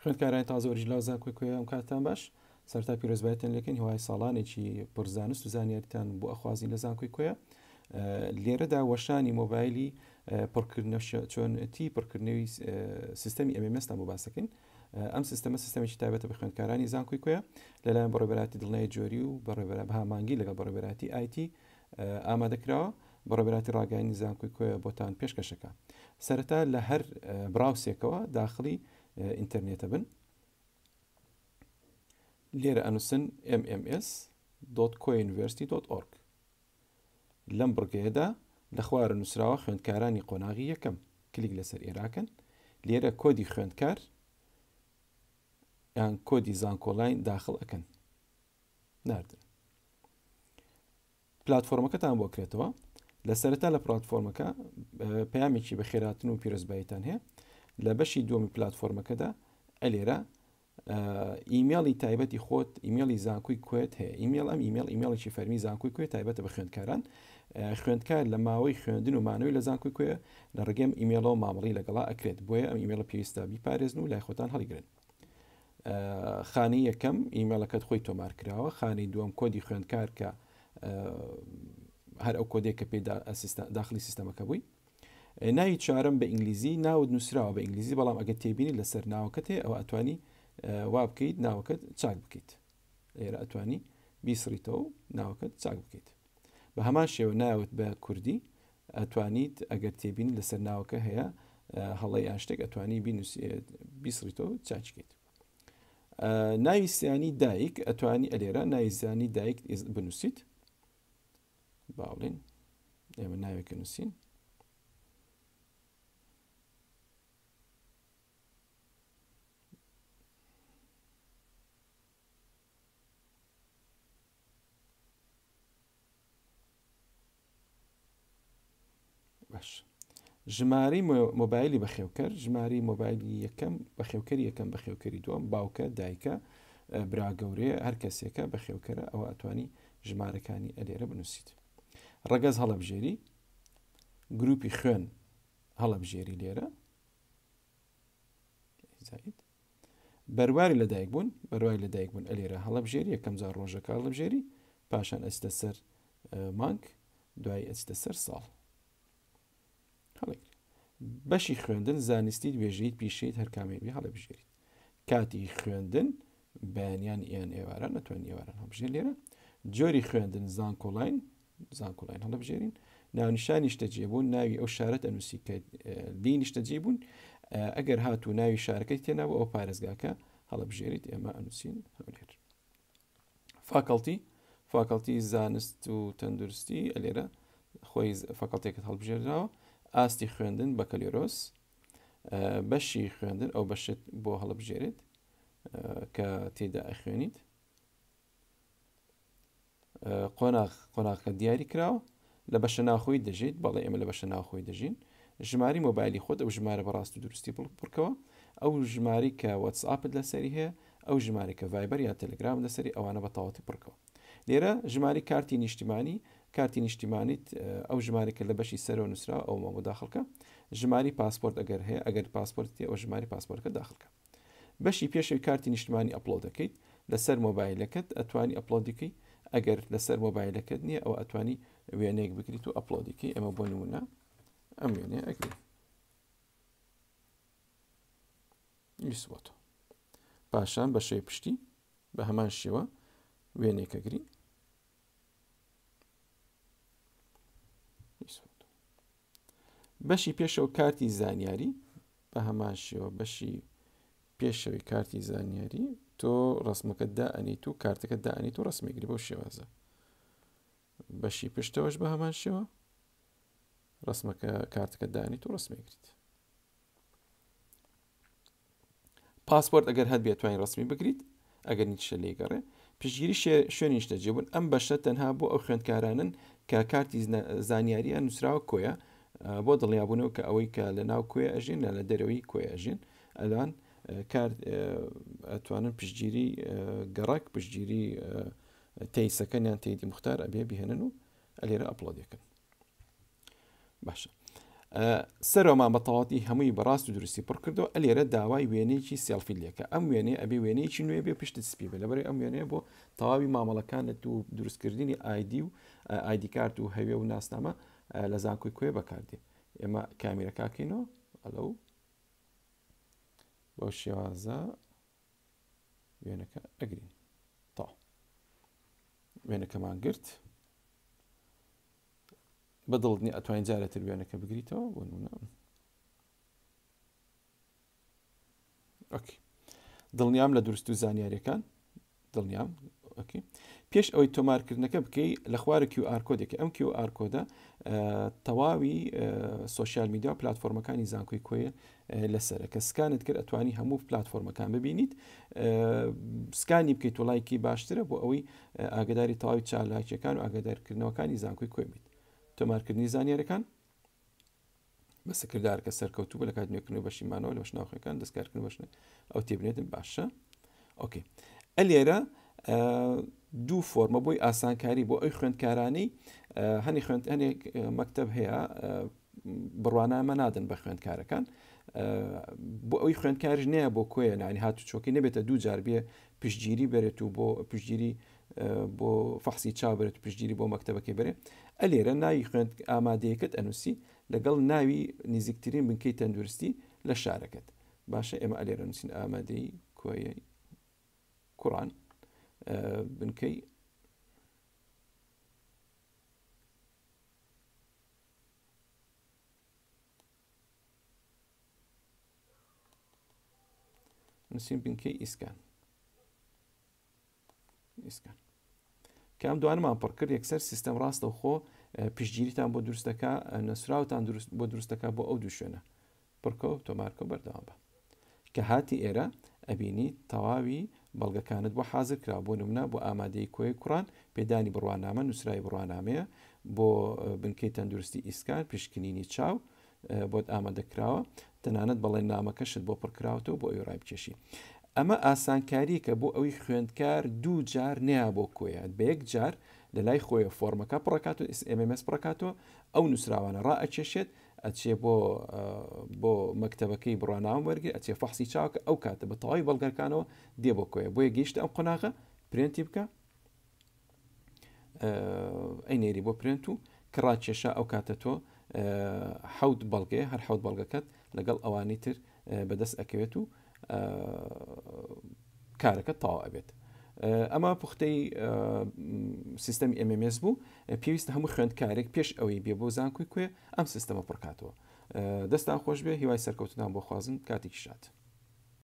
خوێندکارانی تازە وەرگیراو زانکۆی کۆیە ئەم کاتتان باش سەرتا پیرۆزبایتان لەکەین هیوای ساڵانێکی پڕ زانست و زانیاریتان بۆ ئەخوازین لە زانکۆی کۆیە لێرەدا وەشانی مۆبایلی پڕکردنەوە چۆنەتی پڕکردنەوەی سیستەمی MMS تان بۆ باسەکەین ئەم سیستەمە سیستەمێکی تایبەتە بە خوێندکارانی زانکۆی کۆیە لەلایەن بەڕێوەبەرایەتی دڵنیای جۆری و بەڕێوەبەرە بە هامانگی لەگەڵ بەڕێوەبەرایەتی IT ئامادەکراوە بەڕێوەبەرایەتی ڕاگەیاندنی زانکۆی کۆیە بۆتان پێشکەشەکە سەرەتا لە هەر browser ێکەوە داخڵی ئینتەرنێتە بن لێرە ئەنووسن mms.koyauniversity.org لەم بڕگەیەدا لە خوارە نووسراوە خوێندکارانی قۆناغی یەکەم کلیک لەسەر ئێراکەن لێرە کۆدی خوێندکار یان کۆدی زانکۆلاین داخڵ ئەکەن ناردن پلاتفۆرمەکەتان بۆ کرێتەوە لە سەرەتا لە پلاتفۆرمەکە پەیامێکی بەخێراتن و پیرۆزباییتان هەیە لە بەشی دووەمی پلاتفۆرمەکەدا ئەلێرە ئیمێڵی تایبەتی خۆت ئیمێڵی زانکۆی کوێت هەیە ئیمێڵ ئەم ئیمێڵ ئیمێڵێکی فەرمی زانکۆی کوێ تایبەتە بە خوێندکاران خوێندکار لە ماوەی خوێندن و مانەوەی لە زانکۆی کوێ لە ڕێگەم ئیمێڵەوە مامەڵی لەگەڵا ئەکرێت بۆیە ئەم ئیمێڵە پێویستە بیپارێزن و لای خۆتان هەڵیگرن خانەی یەکەم ئیمێڵەکەت خۆی تۆمار کراوە خانەی دووەم کۆدی خوێندکار کە هەر ئەو کۆدێک کە پێی داخلی سیستەمەکە بووی ناوی چوارەم بە ئینگلیزی ناوت نووسراوە بە ئینگلیزی بەڵام ئەگەر تێبینی لەسەر ناوەکەت هەیە ئەوە ئەتوانی وا بکەیت ناوەکەت چاک بکەیت لێرە ئەتوانی بیسڕیتەوە و ناوەکەت چاک بکەیت بە هەمان شێوە ناوت بە کوردی ئەتوانیت ئەگەر تێبینی لەسەر ناوەکە هەیە هەڵە یان شتێک ئەتوانی بیسڕیتەوە چاکیکەیت ناوی سیانی دایک ئەتوانی ئەلێرە ناوی زیانی دایک بنووسیت با بڵێین ئێمە ناوێکە نووسین باش ژمارەی مۆبایلی بەخێوکەر ژمارەی مۆبایلی یەکەم بەخێوکەری یەکەم بەخێوکەری دووەم باوکە دایکە برا گەورەیە هەر کەسێکە بەخێوکەرە ئەوە ئەتوانی ژمارەکانی ئەلێرە بنووسیت ڕەگەز هەڵەبژێری گروپی خوێن هەڵەبژێری لێرە زاید بەرواری لەدایک بوون بەروای لەدایک بوون ئەلێرە هەڵەبژێری یەکەم جار ڕۆژەکە هەڵبژێری پاشان ئەچتە سەر مانگ دوایی ئەچتە سەر ساڵ هەڵێگری بەشی خوێندن زانستیت وێژەیت پیشەیت هەر کامێک بێ هەڵێبژێریت کاتی خوێندن بەیانیان یان ئێواران نەتوانین ئێواران هەڵبژێن لێرە جۆری خوێندن زانکۆلاین زانکۆلاین هەڵبژێرین ناونیشانی نیشتەجێبوون ناوی ئەو شارەت ئەنووسی کە لی نیشتەجێ بوون ئەگەر هاتوو ناوی شارەکەی تێنابوو ئەو پارێزگاکە هەڵبژێریت ئێمە ئەنووسین هەولێر faculty faculty زانست و تەندروستی ئەلێرە خۆی faculty ەکەت هەڵبژێردراوە ئاستی خوێندن بەکەلیۆرۆس بەشی خوێندن ئەو بەشت بۆ هەڵبژێرێت کە تێدا ئەخوێنیت قۆناغ قۆناغەکە دیاری کراوە لە بەشە ناوخۆی دەژیت بەڵێ ئێمە لە بەشە ناوخۆی دەژین ژماری مۆبایلی خۆت ئەو ژمارە بەڕاست و دروستی پڕکەوە ئەو ژماری کە وەتسئاپت لەسەری هەیە ئەو ژماری کە ڤایبەر یا تەلگرام لەسەری ئەوانە بە تەواوەتی پڕکەوە لێرە ژماری کارتی نیشتیمانی کارتی نیشتیمانیت ئەو ژماری کە لە بەشی سەرەوە نووسراوە ئەو مامۆ داخڵکە ژماری پاسپۆرت ئەگەر هەیە ئەگەر پاسپۆرت ئەو ژماری پاسپۆرتەکە داخڵکە بەشی پێشەوی کارتی نیشتمانی upload دەکەیت لەسەر مۆبایلەکەت ئەتوانی upload ی کەی ئەگەر لەسەر مۆبایلەکەت نییە ئەوە ئەتوانی وێنەیەک بگریت و upload ی کەی ئەمە بۆ نمونە ئەم وێنەیە ئەگرین یوسبۆتۆ پاشان بە شێوی پشتی بە هەمان شێوە وێنەیەکە گرین بەشی پێشەوە کارتی زانیاری بە هەمان شێوە بەشی پێشەوەی کارتی زانیاری تۆ ڕسمەکە دائەنیت و کارتەکە دائەنیت و ڕسمێگری بەو شێوازە بەشی پشتەوەش بە هەمان شێوە ڕسمەکە کارتەکە دانیت و ڕسمێگریت پاسپۆرت ئەگەر هەت بێت توانین ڕسمی بگریت ئەگەر نیچشە لێ گەڕێ پشتگیری شوێنی نیشتەجێبوون ئەم بەشە تەنها بۆ ئەو خوێندکارانن کە کارتی زانیاریان نووسراوە کۆیە بۆ دڵنیابوونەوە کە ئەوەی کە لە ناو کۆیە ئەژین لە لە دەرەوەی کۆیە ئەژین ئەلان کار ئەتوانن پشتگیری گەڕەک پشتگیری تەیسەکەنیان تەیدی مختار ئەبێ بهێنن و ئەلێرە upload ەکەن باشە. سەرەوەمان بە تەواوەتی هەمووی بە ڕاست و دروستی پڕ کردەوە، ئەلێرە داوای وێنەیەکی سێڵفی لێکە، ئەم وێنەیە ئەبێ وێنەیەکی نوێ بێ پشتت سپی بێ، لەبەرئەوەی ئەم وێنەیە بۆ تەواوی مامەڵەکانت و دروستکردنی ئایدی و ئایدی کارت و هەوێ و ناسنامە لە زانکۆی کۆیە بەکاردێ. ئێمە کامیرەکەکەینەوە ئەلەو بەو شێوازە وێنەکە ئەگرین تا وێنەکەمان گرت. بە دڵت نیە ئەتوانی جارێ تر وێنەکە بگریتەوە بۆ نمونە ئۆکی دڵنیام لە دروست و زانیاریەکان دڵنیام ئۆکی پێش ئەوەی تۆمارکردنەکە بکەی لە خوارە QR code ێک ئەم QR code ە تەواوی social media و پلتفۆرمەکانی زانکۆی کۆیە لەسەرە کە سکانت کرد ئەتوانی هەموو پلتفۆرمەکان ببینیت سکانی بکەیت و لایکی باشترە بۆ ئەوەی ئاگداری تەواوی چالاکیەکان و ئاگادارکردنەوەکانی زانکۆی کۆیە بیت تۆمارکردنی زانیارەکان بەسە کردارکە سەرکەوتوو بە لە کات نوێکردنەوە بەشی مانەوە لە بەشناوخەکان دەستکارکردن بەشنە ئەو تێبنێتن باشە ئۆکەی ئەلێرە دوو فۆرمە بۆی ئاسانکاری بۆ ئەوی خوێندکارانی هەنی خوێند هەنێک مەکتب هەیە بڕوانامە نادەن بە خوێندکارەکان بۆ ئەوی خوێندکاریش نەیە بۆ کۆیە نانی هاتو چۆکی نەبێتە دوو جار بێ پشتگیری بەرێت و بۆ پشتگیری بۆ فەحسی چاو بێت پشتگیری بۆ مەکتەبەکەی بەرێ ئەلێرە ناوی خوێند ئامادەیەکەت ئەنووسی لەگەڵ ناوی نزیکترین بنکەی تەندروستی لە شارەکەت باشە ئێمە ئەلێرە نووسین ئامادەی کۆیەی کوڕان بنکەی نووسین بنکەی ئیسکان ئیسکان کە ئەم دوانمان پڕ کرد یەکسەر سیستەم ڕاستەوخۆ پشتگیریتان بۆ دروست دەکا نەسراوتان دروست بۆ دروست دەکا بۆ ئەو دوو شوێنە پڕکە و تۆمارکە و بەردەوام بە کە هاتی ئێرە ئەبینی تەواوی بەڵگەکانت بۆ حازر کرا بۆ نمونە بۆ ئامادەی کۆی کوڕان پێدانی بڕوانامە نووسراوی بڕوانامەیە بۆ بنکەی تەندروستی ئیسکان پشکنینی چاو بۆت ئامادە کراوە تەنانەت بەڵێننامەکەشت بۆ پڕکراوەتەوە بۆ ئەوی ڕایبکێشی ئەمە ئاسانکاریەکە بۆ ئەوی خوێندکار دوو جار نیا بۆ کۆیە بە یەک جار لە لای خۆیە فۆرمەکە پڕکات و MMS پڕکاتەوە ئەو نووسراوانە ڕائەکێشێت ئەچێ بۆ بۆ مەکتەبەکەی بڕوانامە وەرگێ ئەچێ فەحسی چاوکە ئەو کاتە بە تەواوی بەڵگەکانەوە دێ بۆ کۆیە بۆیە گەیشتە ئەم قۆناغە پرێنتی بکە ئەینێری بۆ پرێنت و کە ڕاکێشا ئەو کاتە تۆ حەوت بەڵگەیە هەر حەوت بەڵگەکەت لەگەڵ ئەوانی تر بەدەست ئەکەوێت و کارەکە تەواو ئەبێت. ئەمە پوختەی سیستەمی MMS بوو پێویستە هەموو خوێندکارێک پێش ئەوەی بێ بۆ زانکۆی کوێ ئەم سیستەمە پڕکاتەوە دەستان خۆش بێ هیوای سەرکەوتنان بۆ خوازن کاتێکی شاد.